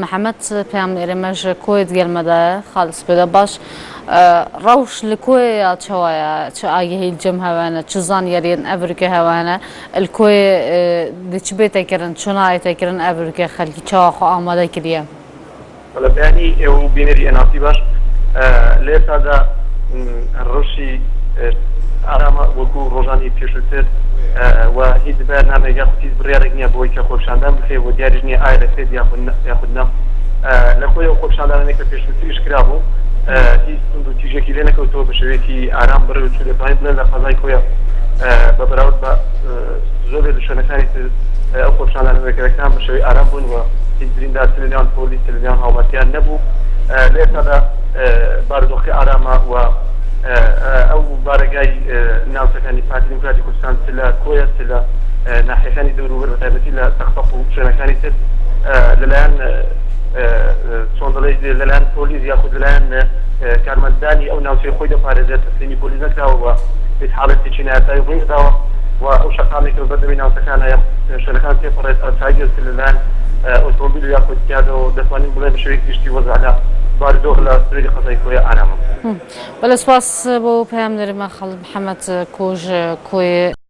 محەمەد پەیامنێرێ مە ژ کۆیە دگەل مە دایە خالد سپێدە باش ڕەوش لە کۆیە یا چەوایە چ ئاگهیل جەم هەوەنە چ زانیاریێن ئەڤرکە هەوەنە ال کۆیە دێ چ بێتە کرن چ نایێتە کرن ئەڤرکە خەلکی چەوا خۆ ئامادە کریە. بەڵێ بەیانی ئێوە و بینەری ئێن ئاڕ تی باش لە ئێستادا ڕەوشی ئارامە وەکو ڕۆژانی پێشووتر و هیچ بەرنامەیەک یاخود هیچ بڕیارێک نییە بۆی کە خۆپیشاندان بکرێت و دیاریش نییە ئایا دەکرێت یاخود یاخود نا لە کۆی ئەو خۆپیشاندانانەی کە پێشووتریش کرابوو هیچ توند و تیژێکی لێ نەکەوتەوە بە شێوەیەکی ئارام بڕێوە چوو دەتوانین بڵێن لە قەزای کۆیە بە بەراورد بە زۆرێک لە شوێنەکانی تر ئەو خۆپیشاندانە ڕێکەرەکان بە شێوەی ئارام بوون و هیچ بریندار چ لە نێوان پۆلیس چ لە نێوان هاوڵاتیان نەبوو لە ئێستادا بارودۆخەکە ئارامە و ئەو بارەگای ناوچەکانی پارتی دیموکراتی کوردستان چ لە کۆیە چ لە ناحیەکانی دەوروبەر بە تایبەتی لە تەقتەق و شوێنەکانی تر لەلایەن چۆن دەڵێی لەلایەن پۆلیس یاخود لەلایەن کارمەندانی ئەو ناوچەی خۆی دەپارێزێت تەسلیمی پۆلیس نەکراوە و هیچ حاڵەتێکی نایاسایی ڕووی نەداوە و ئەو شەقامێک کە بەردەمی ناوچەکانە یاخود شوێنەکان تێپەڕێت ئاساییە چ لەلایەن ئۆتۆمبیل و یاخود پیادەوە دەتوانین بڵێین بە شێوەیەکی گشتی وەزع لە بارودۆخ لە سنووری قەزای کۆیە ئارامە. بەلێ سوپاس بۆ پەیامنێرمان خالد محەمەد کۆژ کۆیە.